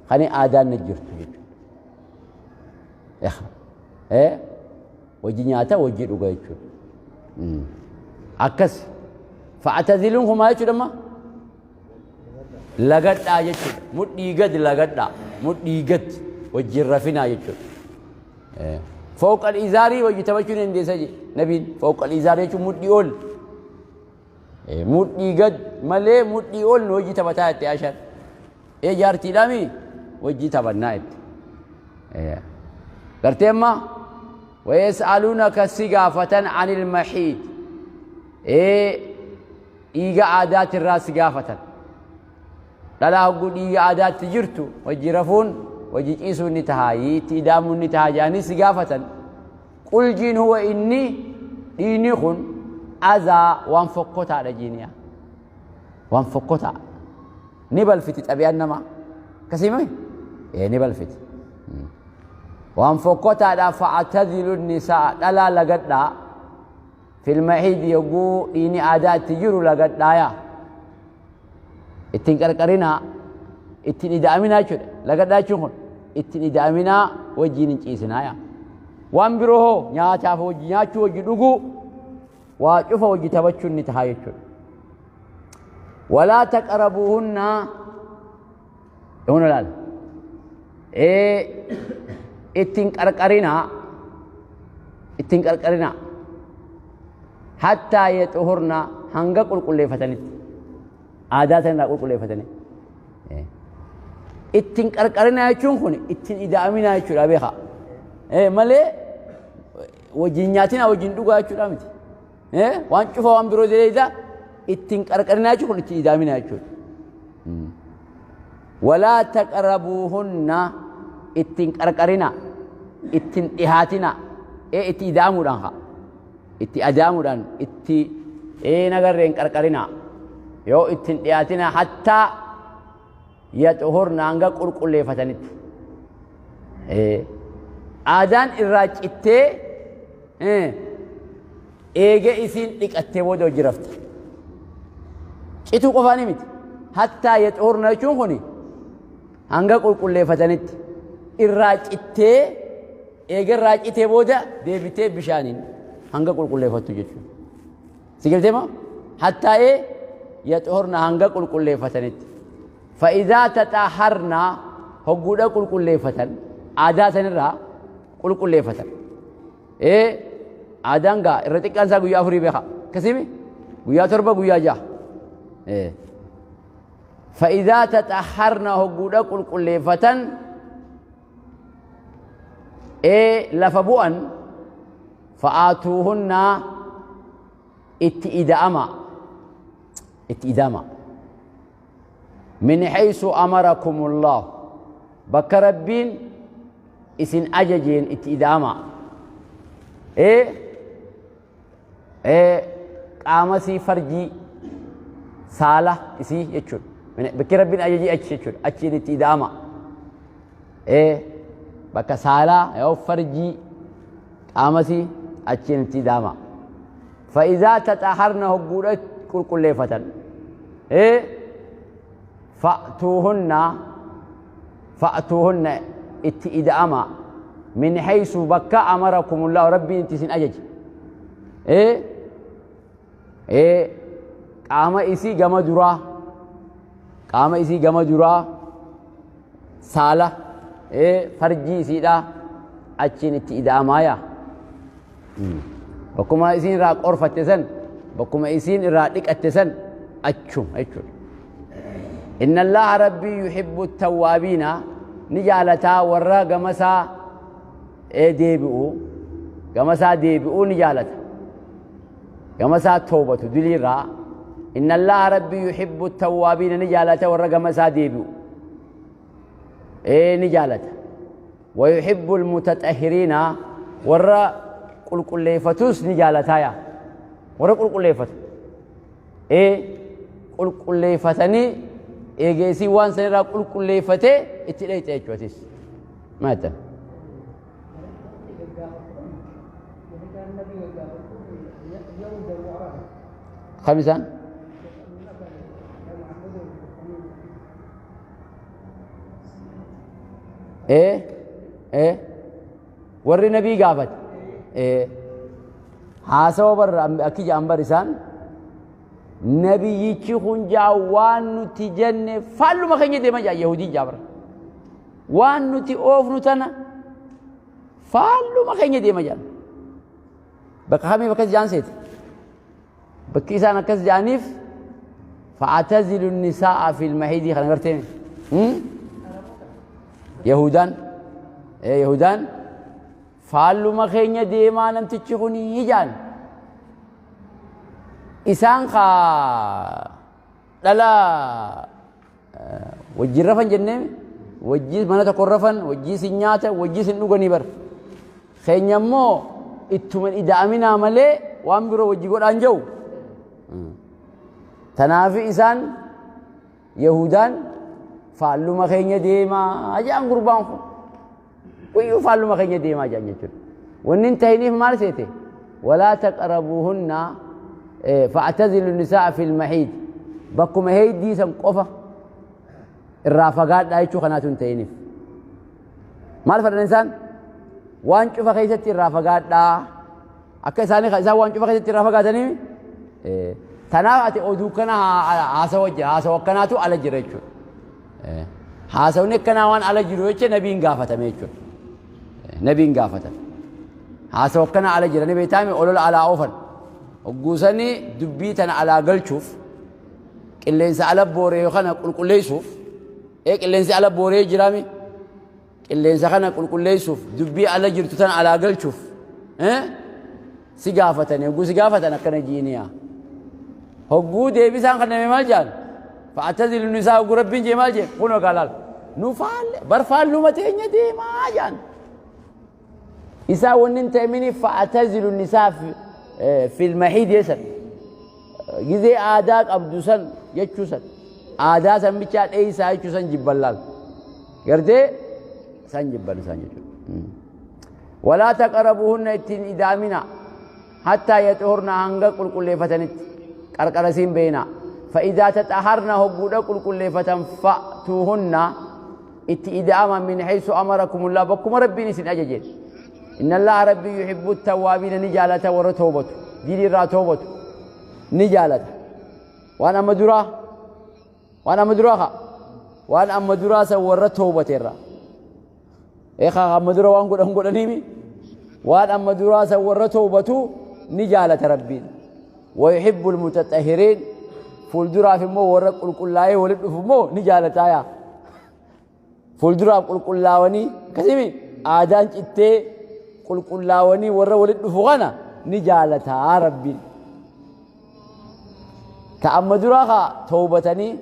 Kani aadaan na jirtu jechuudha. Wajji nyaata, wajji dhuga jechuudha. Akkas fa'ataziluun kumaa jechuudha amma lagadhaa jechuudha. Mudhii gad lagadhaa, mudhii gad wajjin rafinaa jechuudha. Fooqal izaarii wajji taphachuu ni dandeessa jedhe Nabiin. Fooqal izaarii jechuun mudhii ol. Mudhii gad malee mudhii ol nu wajji taphataa jette Aishaan. Jaartiidhaami, wajji taphannaa jette. Gartee amma wayas'aluunaka, si gaafatan, anil mahiid, dhiiga aadaatirraa si gaafatan. Dhalaa hogguu dhiiga aadaatti jirtu wajji rafuun, wajji ciisuun ni tahaa, itti ida'amuun ni tahaa jedhanii si gaafatan. Qul jiin, huwa, inni dhiigni kun, azaa, waan fokkotaadha jiiniya. Waan fokkotaa. Ni balfiti xabi'aan namaa. Akkasii mami? Ee, ni balfiti. Waan fokkotaadha. Fa'atazilu nisaa, dhalaa lagadhaa. Fil mahiidi, yogguu dhiigni aadaa itti jiru lagadhaaya. Ittiin qarqarinaa, ittiin ida'aminaa jechuudha. Lagadhaa jechuun kun ittiin ida'aminaa, wajjiin hin ciisinaa yaa. Waan biroo hoo, nyaataaf wajji nyaachuu, wajji dhuguu, waa cufa wajji taphachuun ni tahaa jechuudha. Walaa taqrabuuhunna, huna laal. Ittiin qarqarinaa, ittiin qarqarinaa. Hattaa yaxuhurna, hanga qulqulleeffatanitti. Aadaa sanirraa qulqulleeffatanii. Ittiin qarqarinaa jechuun kun ittiin ida'aminaa jechuudha, beekaa. Malee wajjin nyaatinaa, wajjin dhugaa jechuudha miti. Waan cufa waan biroo jedhee ittiin qarqarinaa jechuun kun ittiin ida'aminaa jechuudha. Walaa taqrabuuhunna, ittiin qarqarinaa, ittiin dhihaatinaa, itti ida'amuudhaan haa. Itti ida'amuudhaan itti nagarreen qarqarinaa. Yoo ittiin dhihaatinaa, hattaa yaxuhurna, hanga qulqulleeffatanitti. Aadaan irraa cittee eega isiin dhiqattee booda hojii rafta. Cituu qofaani miti. Hattaa yaxuhurna jechuun kun hanga qulqulleeffatanitti. Irraa cittee, eega irraa citee booda deebitee bishaaniin hanga qulqulleeffattu jechuudha. Si galtee moo? Hattaa yaxuhurna, hanga qulqulleeffatanitti. Fa'izaa taxaharna, hogguudha qulqulleeffatan, aadaa sanirraa qulqulleeffatan. Aadaan gaa irra xiqqaan isaa guyyaa 4 beeka. Akkasimi guyyaa 7, guyyaa 6. Fa'izaa taxaharna, hogguudha qulqulleeffatan, lafa bu'an, fa'aatuuhunna, itti ida'ama, itti ida'ama. Min haysu amarakumullah, bakka Rabbiin isin ajajeen itti ida'ama. Qaama isii, farjii saala isii jechuudha. Bakki Rabbiin ajajee achi jechuudha. Achiin itti ida'ama. Bakka saalaa yoo farjii qaamasii achiin itti ida'ama. Fa'izaa taxaharna hogguudha qulqulleeffatan. Fa'tuuhunna fa'tuuhunna itti ida'ama min haysu bakka amarakumullahu rabbiin itti isin ajaje. Qaama isii gama duraa, qaama isii gama duraa, saala farjii isiidha achiin itti ida'amaaya. Bakkuma isiin irraa qorfatte san, bakkuma isiin irraa dhiqatte san achuma jechuudha. Inna Allaha rabbii yuhibbu tawwaabiina ni jaalataa warra gamasaa deebi'u, gamasaa deebi'uu ni jaalata. Gamasaa toobatu diliirraa. Inna Allaha rabbii yuhibbu tawwaabiina ni jaalata warra gamasaa deebi'u. Ni jaalata. Wa yuhibbu almutaxahhiriina warra qulqulleeffatus ni jaalataaya. Warra qulqulleeffatu. Qulqulleeffatanii eegeesii waan sanirraa qulqulleeffatee itti dheeyxe jechuutis. Maal jettan? Kam isaan? Warri nabii gaafate. Haasawa barra akki ja'an bar isaan nabiyyichi kun jaa waan nuti jenne faalluma keenya deema jaa Yahudii jaa bara. Waan nuti oofnu tana faalluma keenya deema jaan. Bakka kamiif akkas jaan seete? Bakki isaan akkas jaaniif fa'atazilu nisaa'a fil mahiidii kana gartee Yahudaan Yahudaan faalluma keenya deemaa namtichi kun jaan. Isaan kaa dhala wajjin rafan jennee wajjin mana tokko rafan, wajjin sin nyaata, wajjin sin dhuganii bar. Keenya immoo ittuma ida'aminaa malee waan biroo wajji godhaan jiru. Tanaaf isaan Yahudaan faalluma keenya deemaa jaan gurbaan kun. Guyyuu faalluma keenya deemaa jaan jechuudha. Wanni hin ta'iniif maal seete? Walaa taqrabuuhunna fa'tazilu nisaa'a fil mahiid. Bakkuma heeydii san qofa irraa fagaadhaa jechuu kanaatu hin ta'iniif. Maal fedhan isaan? Waan cufa keessatti irraa fagaadhaa. Akka isaanii isaan waan cufa keessatti irraa fagaatanii tanaaf ati oduu kana haasawa jira, haasawa akkanaatu ala jira jechuudha. Haasawni akkanaa waan ala jiru jecha nabiin gaafatame jechuudha. Nabiin gaafatame. Haasawa akkanaa ala jira ni beektaami olola alaa oofan. Hogguusanii dubbii tana alaa galchuuf qilleensa ala booree kana qulqulleessuuf qilleensi ala booree jiraami qilleensa kana qulqulleessuuf dubbii ala jirtu tana alaa galchuuf si gaafatanii hogguu si gaafatan akkana jiiniyaa. Hogguu deebisaan kan namee maal jaan? Fa'atazilu nisaa hogguu rabbiin jee maal jee? Kunoo kaa laal. Nu faalle bar faalluma teenya deemaa jaan. Isaa wanni hin ta'imini fa'atazilu nisaa fil mahiid jeessan. Gizee aadaa qabdu san jechuu san. Aadaa san bichaa dheeysaa jechuu san jibban laal. Gartee san jibban isaan jechuudha. Walaa taqrabuhunna ittiin ida'amina hattaa yaxuhurna hanga qulqulleeffatanitti qarqara siin beena. Fa'idaa taxaharna hogguudha qulqulleeffatan fa'tuuhunna itti ida'ama min haysu amarakumullah bakkuma rabbiin isin ajaje. Inna Allaha rabbii yuhibbu tawwaabiina ni jaalata warra toobatu diinii irraa toobatu ni jaalata. Waan amma duraa waan amma duraa kaa waan amma duraa san warra toobate irraa. Eekaa amma dura waan godhan godhaniimi waan amma duraa san warra toobatu ni jaalata rabbiin. Wayuhibbu almutaxahiriin fuulduraaf immoo warra qulqullaa'ee walitti dhufu immoo ni jaalataa yaa. Fuulduraaf qulqullaawanii akkasimi aadaan cittee qulqullaawanii warra walitti dhufu kana ni jaalataa rabbiin. Ta amma duraa kaa toobatanii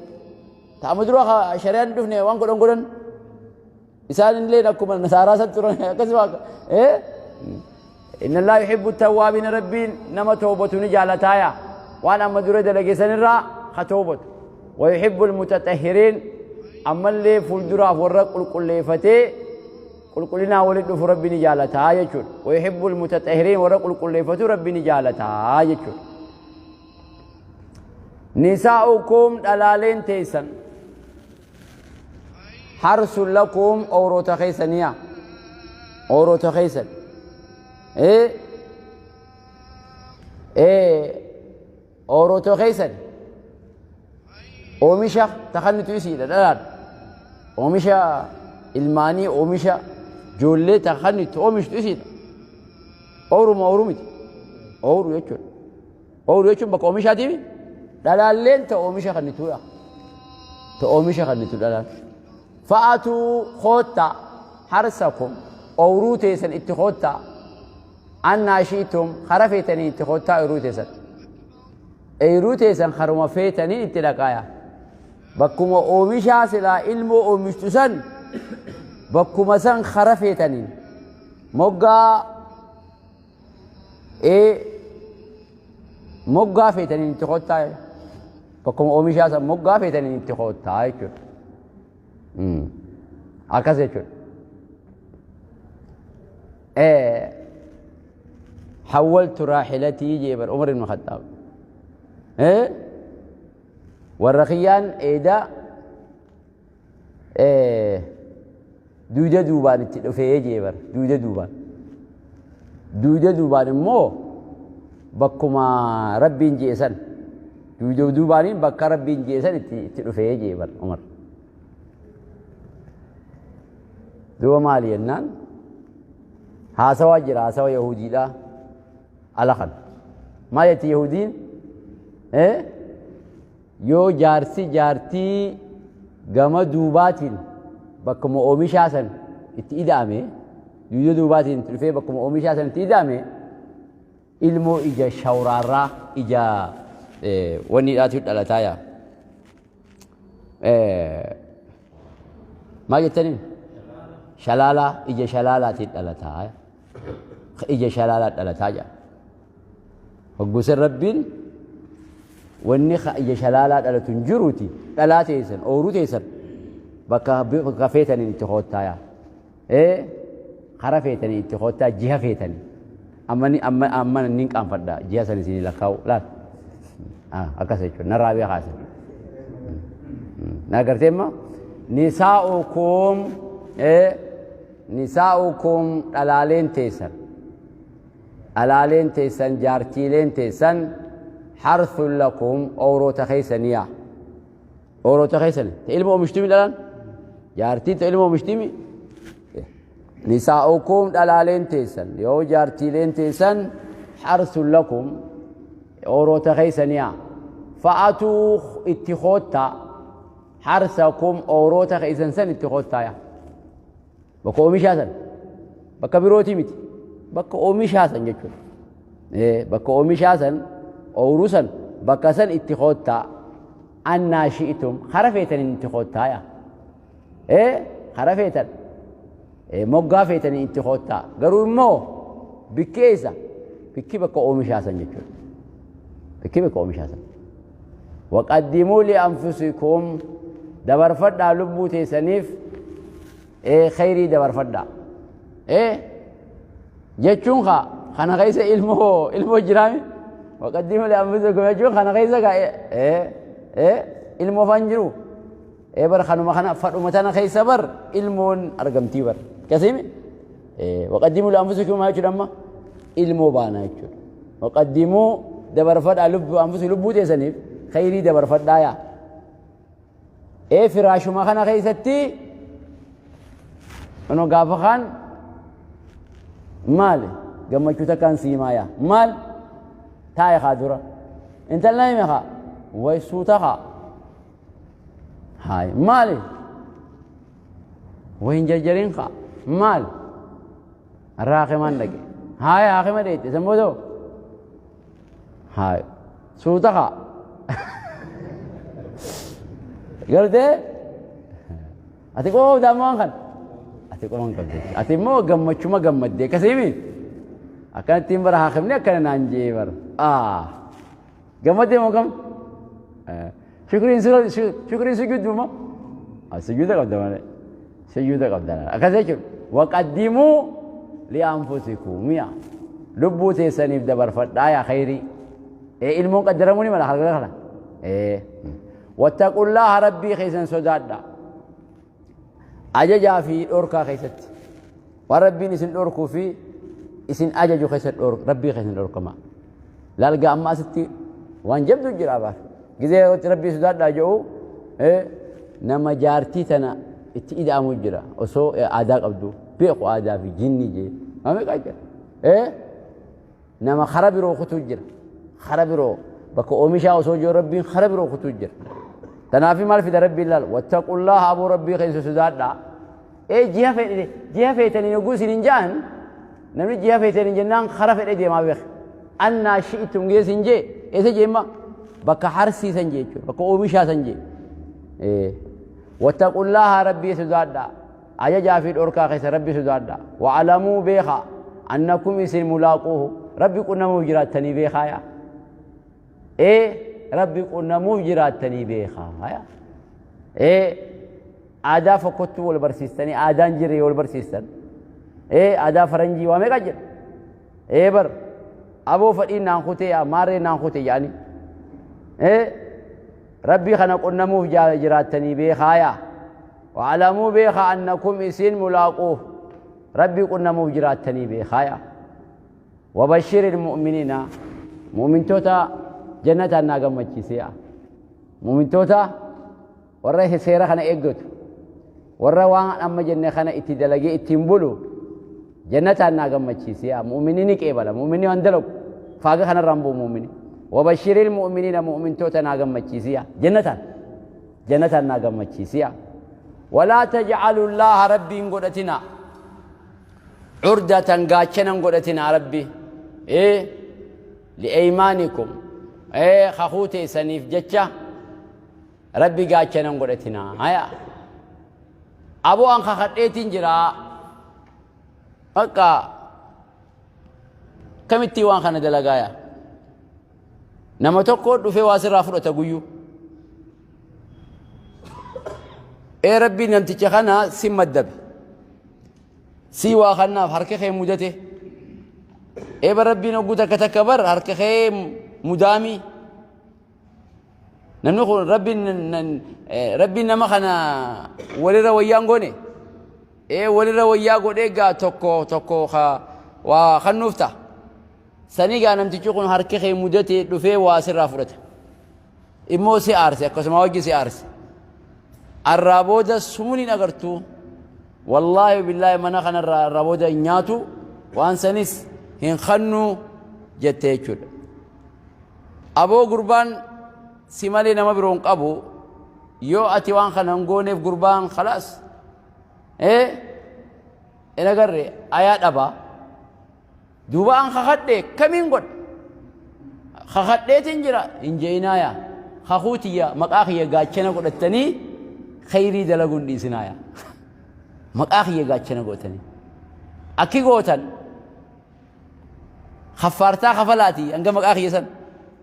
ta amma duraa kaa shari'aan hin dhufne waan godhan godhan isaan illee akkuma nasaaraa san turan akkasuma inna allaa yuhibbu tawwaabiina rabbiin nama toobatu ni jaalataaya waan amma dura dalage sanirraa ka toobatu wa yuhibbu almutaxahhiriin ammallee fuulduraaf warra qulqulleeffatee qulqullinaan walitti dhufu Rabbi ni jaalataa jechuudha. Wayuhibbul mutaxahiriin warra qulqulleeffatu Rabbi ni jaalataa jechuudha. Nisaa'ukum dhalaaleen teessan harsun lakum ooroota keessaniya ooroota keessan ooroota keessan oomisha takannitu isiidha dhalaadha oomisha ilmaanii oomisha ijoollee takannitu oomishtu isiidha ooruma ooru miti ooru jechuudha ooru jechuun bakka oomishaatiimi dhalaalleen ta oomisha kannituudha ta oomisha kannitu dhalaan fa'atuu koottaa harsakum ooruu teessan itti koottaa annaa shiitum kara feetanii itti koottaa ooruu teessan Eeruu teessan karuma feetaniin itti dhaqaaya. Bakkuma oomishaa silaa ilmoo oomishtu san bakkuma san kara feetaniin moggaa ee moggaa feetaniin itti kottaa bakkuma oomishaa san moggaa feetaniin itti kottaa jechuudha. Akkas jechuudha. Hawwaltu raaxilatii jee bar Umar ibn Khattaab. Warra kiyyaan eeda duuda duubaan itti dhufee jee bar duuda duubaan. Duuda duubaan immoo bakkuma Rabbiin jee san duuda duubaaniin bakka Rabbiin jee san itti dhufee jee bar Umar. Duuba maali jennaan haasawaa jira haasawa Yahudiidha ala kan. Maal jetti Yahudiin? Yoo jaarsi jaartii gama duubaatiin bakkuma oomishaa san itti ida'ame duuda duubaatiin itti dhufee bakkuma oomishaa san itti ida'ame ilmoo ija shawraarraa ija wanniidhaatu dhalataa yaa. Maal jettaniin? Shalaalaa ija shalaalaatiin dhalataa. Ija shalaalaa dhalataa jedha. Hoggusa Rabbiin wanni ija shalaalaa dhalatu hin jiruuti dhalaa teessan ooruu teessan bakka feetaniin itti koottaa yaa. Kara feetanii itti koottaa jiha feetanii. Amma amma ni qaanfadha jiha san isinii lakkaa'u laal. Akkas jechuudha narraa beekaa isin. Na agartee immoo nisaa'ukum nisaa'ukum dhalaaleen teessan dhalaaleen teessan jaartiileen teessan harthun lakum ooroota keessaniya ooroota keessani ta ilma oomishtumii dhalaan jaartiin ta ilma oomishtumii nisaa'ukum dhalaaleen teessan yoo jaartiileen teessan harthun lakum ooroota keessaniya fa'atuu itti koottaa harsakum ooroota keessan san itti koottaaya bakka oomishaa san bakka birootii miti bakka oomishaa san jechuudha bakka oomishaa san ooruu san bakka san itti koottaa annaa shi'itum kara feetaniin itti koottaaya kara feetan moggaa feetaniin itti koottaa garuu immoo bikki eessa bikki bakka oomishaa san jechuudha bikki bakka oomishaa san waqaddimuu li'anfusikum dabarfadhaa lubbuu teessaniif khayrii dabarfadhaa jechuun kaa kana keessa ilmoo jiraami waqaddimuu li'anfusikum jechuun kana keessa kaa ilmoo faan jiru bar kanuma kana fadhuma tana keessa bar ilmoon argamtii bar kasiimi waqaddimuu li'anfusikum jechuudha amma ilmoo baana jechuudha waqaddimuu dabarfadhaa lubbuu anfusi lubbuu teessaniif khayrii dabarfadhaa yaa firaashuma kana keessatti ono gaafa kaan maali gammachuu takkaan siimaa yaa maal taa'e kaa dura intalna hime kaa way suuta kaa haay maali way hin jarjarin kaa maal raaqimaan dhaqe haay haaqima dheette san booda haay suuta kaa gartee ati qofa daammaan kan ati qofa hin qabdu ati immoo gammachuma gammaddee akkasiimi akkanattiin bara haaqimni akkana naan jee bara gammaddee moo gam shukriin sujuuddu moo sujuuda qabda malee Sujuuda qabda akkas jechuudha. Waqaddimuu li'anfusikum yaa lubbuu teessaniif dabarfadhaa yaa khayrii. Ilmoon qaddaramuu ni mala halkana kana. Wattaqullaaha rabbii keessan sodaadha. Ajajaa fi dhorkaa keessatti. Waan rabbiin isin dhorkuu fi isin ajaju keessa rabbii keessan dhorkama. Laalgaa amma asitti waan jabdu jira baar. Gizee yerootti rabbii sodaadhaa jedhu nama jaartii tana itti ida'amu jira. Osoo aadaa qabdu beeku aadaa fi jinni jee. Maa meeqaa jira? Nama kara biroo kutuu jira. Kara biroo bakka oomishaa osoo jiru rabbiin kara biroo kutuu jira. Tanaafi maal fida rabbiin laal wattaqullaaha aboo rabbii keessa sodaadhaa. Ee jiha fedhe jiha feetanii yogguu isin hin ja'an namni jiha feetanii jennaan kara fedhe deemaa beeka. Annaa shi'itum geessin jee eessa jeemma bakka harsiisan jee jechuudha bakka oomishaa san jee. Wattaqullaaha rabbii sodaadhaa. Ajajaa fi dhorkaa keessa rabbi sodaadha. Wa'alamuu beekaa annakum isin mulaaquuhu rabbi qunnamuuf jiraattanii beekaa yaa. Ee rabbi qunnamuuf jiraattanii beekaa yaa. Ee aadaa fokkottuu wal barsiistanii aadaan jirre wal barsiistan. Ee aadaa faranjii waa meeqa jira. Ee bar aboo fadhiin naan kutee yaa maarree naan kute jedhanii. Ee rabbii kana qunnamuuf jiraattanii beekaa yaa. Wa'alamuu beekaa annakum isin mulaaquuh rabbii qunnamuuf jiraattanii beekaaya. Wabashiril mu'miniina mu'mintoota jannataan naa gammachiisee mu'mintoota warra seera kana eeggatu warra waan amma jenne kana itti dalagee ittiin bulu jannataan naa gammachiisee mu'minni ni qeebala mu'minni waan dalagu faaga kanarraan bu'u mu'minni. Wabashiril mu'miniina mu'mintoota naa gammachiisee jannataan. Jannataan naa gammachiisiya. Walaa tajcalu llaaha rabbii hin godhatina. Curdatan gaachana hin godhatina rabbi. Ee li'eymaanikum ee kakuu teessaniif jecha rabbi gaachana hin godhatina. Haya. Aboo an kakadheetiin jira. Bakka kamittii waan kana dalagaaya. Nama tokko dhufee waa sirraa fudhata guyyuu. Ee rabbii namticha kana si maddabe. Si waa kannaaf harka kee mudate. Ee bar rabbiin hogguu takka takka bar harka kee mudaamii. Namni kun rabbiin nama kana walirra wayyaan goone. Ee walirra wayyaa godhee gaa tokko tokko waa kannuuf ta'a. Sanii gaa namtichi kun harki kee mudate dhufee waa sirraa fudhata. Immoo si aarse akkasuma wajji si aarse. Arraa booda sumuun hin agartu. Wallaahi billaahi mana kanarraa arraa booda hin nyaatu waan sanis hin kannu jette jechuudha. Aboo gurbaan si malee nama biroo hin qabu yoo ati waan kana hin gooneef gurbaan khalaas. Ee hin agarre ayaa dhabaa. Duuba an kakadhe kamiin godha? Kakadheetiin jira hin je'inaaya. Kakuu tiyya maqaa kiyya gaachana godhattanii khayrii dalaguu hin dhiisinaaya. Maqaa kiyya gaachana gootanii. Akki gootan kaffaartaa kafalaati hanga maqaa kiyya san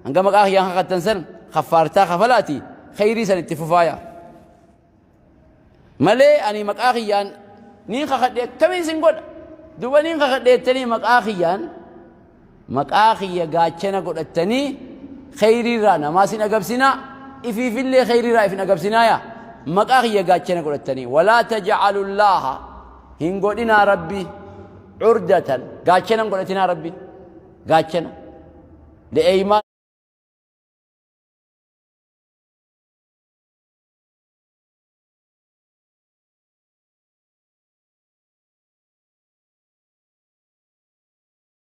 hanga maqaa kiyyaan kakattan san kaffaartaa kafalaati khayrii san itti fufaaya. Malee ani maqaa kiyyaan niin kakadhe akkamiin sin godha duuba niin kakadhe jettanii maqaa kiyyaan maqaa kiyya gaachana godhattanii kheyriirraa namaa sin agabsinaa ifiifillee kheyriirraa ifin agabsinaa yaa maqaa kiyya gaachana godhattanii walaa tajcalullaaha hin godhinaa rabbi curdatan gaachana hin godhatinaa rabbi gaachana li'eeymaa.